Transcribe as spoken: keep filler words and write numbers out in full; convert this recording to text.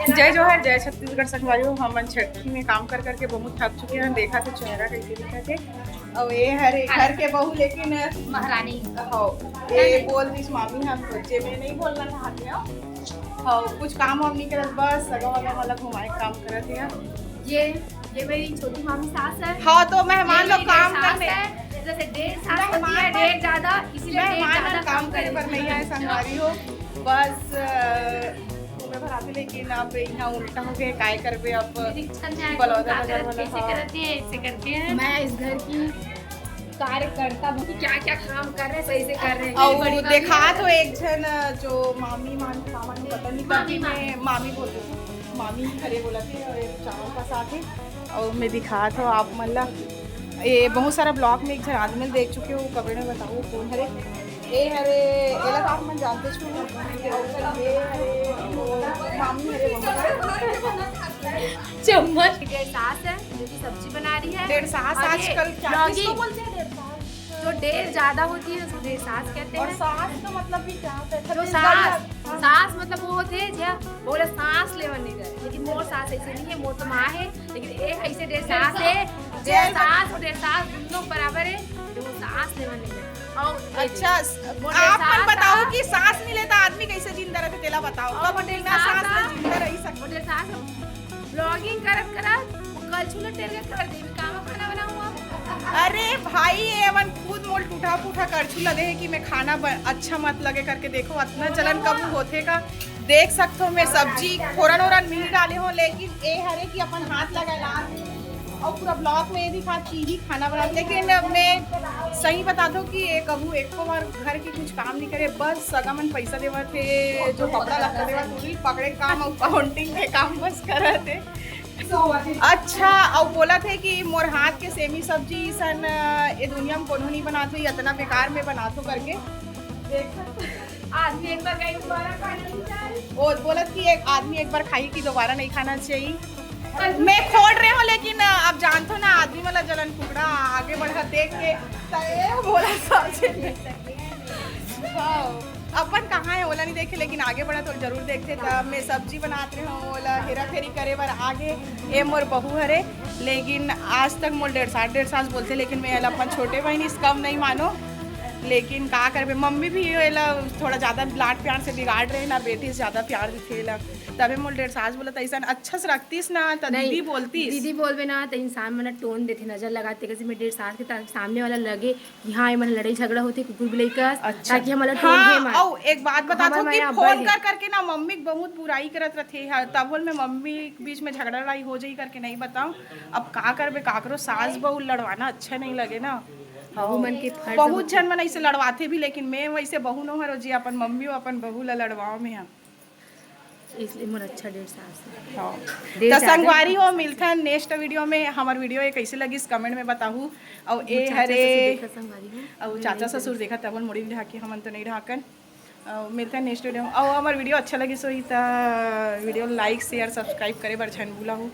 जय जोहार, जय छत्तीसगढ़ संगवारी हो। हमन छठी में काम कर करके बहुत थक चुके हैं। देखा तो चेहरा कैसे दिखा थे। और ये हर घर के बहू, लेकिन महारानी। हाँ, ये बोल दी मामी, हम बच्चे में नहीं बोलना चाहते हैं। हाँ, कुछ काम हम नहीं करत, बस सगा वाला वाला घुमाए काम करत है। ये ये मेरी छोटी मामी सास है। हाँ, तो मेहमान ये लोग मेरी काम सास करने है। जैसे डेढ़ सास होती मेहमान है, बन- डेढ़ ज्यादा, इसलिए डेढ़ मेहमान ज्यादा बन काम करे पर नहीं आए संगवारी हो, बस अ, तुम्हें भरा थे, लेकिन अब यहाँ उल्टा हो गया, काय करबे अब। निरीक्षण में आए, बलौदा क्या बाजार करते हैं, वाला, कैसे हाँ। करते हैं, ऐसे करते हैं। मैं इस घर की कार्यकर्ता हूँ कि क्या क्या काम कर रहे हैं, सही से कर रहे हैं। और बड़ी मामी देखा है। तो एक जन जो मामी मान मामा को पता नहीं करती, मैं मामी बोल रही हूँ, मामी खड़े बोला थे और एक चावल का साथ है। और मैं दिखा तो आप मतलब ये बहुत सारा ब्लॉग में एक जन आदमी देख चुके हो, कमेंट में बताओ कौन हरे। ए हरे, एला तो आप मन जानते छो। और ये हरे, वो मामी हरे, वो चम्मच। डेढ़ सास है जो कि सब्जी बना रही है। डेढ़ सास और ये आजकल क्या vlogging। किसको बोलते हैं डेढ़ सास? जो डेढ़ ज्यादा होती है उसको डेढ़ सास कहते और हैं। सास का मतलब भी क्या होता है? जो छत्तीसगढ़ी सास में- सास मतलब वो होते हैं जो बोले सांस लेवन नहीं दे, लेकिन मोर सास ऐसे नहीं है, मोर तो माँ है, लेकिन ये ऐसे डेढ़ सास है। डेढ़ सास और डेढ़ सास दोनों बराबर है, जो वो सांस लेवन नहीं दे। और ये अच्छा, मोर आप सास मन बताओ आ- कि सांस नहीं लेता आदमी कैसे जिंदा रहते, तेला बताओ। और कब मोर बिना सास सांस ले आ- जिंदा रह सकते? मोर सास ब्लॉगिंग करत करत वो कलछुल टेर के कर देवी, का मैं खाना बनाऊंगा? अरे भाई, ये मन खुद मोल टूटा फूटा करछुल दे है कि मैं खाना ब-, अच्छा मत लगे करके। देखो, इतना जलन कबू होथे का। देख सकते हो, मैं सब्जी फोरन ओरन नहीं डाले हो, लेकिन ए हरे कि अपन हाथ लगा ला और पूरा ब्लॉग में ये दिखा कि ही खाना बना। लेकिन मैं सही बता दो कि ये कबू एको बार घर के कुछ काम नहीं करे, बस सगा मन पैसा देवा थे, जो कपड़ा लत्ता देवा थे, वही पकड़े काम और काउंटिंग के काम बस करत हे। अच्छा, अउ बोलत हे कि मोर हाथ के सेमी सब्जी सन, अ, ये दुनिया में कोनो नहीं बनात हो, ये इतना बेकार में बनात हो करके। आदमी एक बार कहीं दोबारा खाना नहीं चाहे। वो बोलत कि एक आदमी एक बार खाई कि दोबारा नहीं खाना चाहिए। मैं खोल रहे हो, लेकिन, अ, आप जानते हो ना, आदमी वाला जलन टुकड़ा आगे बढ़ा देख के, त ए बोला सब्जी। हाँ, अपन कहाँ है ओला नहीं देखे, लेकिन आगे बढ़ा तो जरूर देखते। त मैं सब्जी बनात रहे हो, ओला हेरा फेरी करे बर आगे ए मोर बहू हरे, लेकिन आज तक मोर डेढ़ सास, डेढ़ सास बोलते, लेकिन मैं एला अपन छोटे बहन इस कम नहीं मानो। लेकिन का करबे, मम्मी भी एला थोड़ा ज्यादा लाड प्यार से बिगाड़ रहे ना, बेटी से ज्यादा प्यार दिखे ला, तबे मोर डेढ़ सास बोलत ऐसा अच्छा से रखतीस ना, त नहीं, दीदी बोलतीस। दीदी बोलबे ना तो इंसान मन टोन देथे, नजर लगाते, कैसे मैं डेढ़ सास के ता-, सामने वाला लगे कि हाँ, ये मन लड़ाई झगड़ा होते कुकुर बिलाई का, अच्छा। ताकि हमारा टोन हाँ, हे मार। अउ एक बात बता हमारे दो कि माया फोन बड़े। कर करके ना मम्मी बहुत बुराई करत रथे, हाँ, तब बोल मैं मम्मी के बीच में झगड़ा लड़ाई हो जाई करके नहीं बताऊं। अब का करबे, काकरो सास बहू लड़वाना अच्छा नहीं लगे ना। बहू मन के फर्ज बहुत होथे। जन मन ऐसे लड़वाथे भी, लेकिन मैं वैसे बहू नो हरो जी, अपन मम्मी अउ अपन बहू ला लड़वाओ में हाँ। इसलिए मोर अच्छा डेढ़ सास हे। हाँ। डेढ़ तो सास हे। संगवारी हो, मिलथन नेक्स्ट वीडियो में। हमार वीडियो ये कैसे लगिस कमेंट में बताहू। अउ ए मोर चाचा हरे ससुर देखा संगवारी हो। अउ चाचा ससुर देखा तब मोड़ी ढाके, हमन तो नहीं ढाकन। अउ मिलथन नेक्स्ट वीडियो में। अउ हमार वीडियो अच्छा लगिस होही त वीडियो लाइक शेयर सब्सक्राइब करे बर झन भूला हो।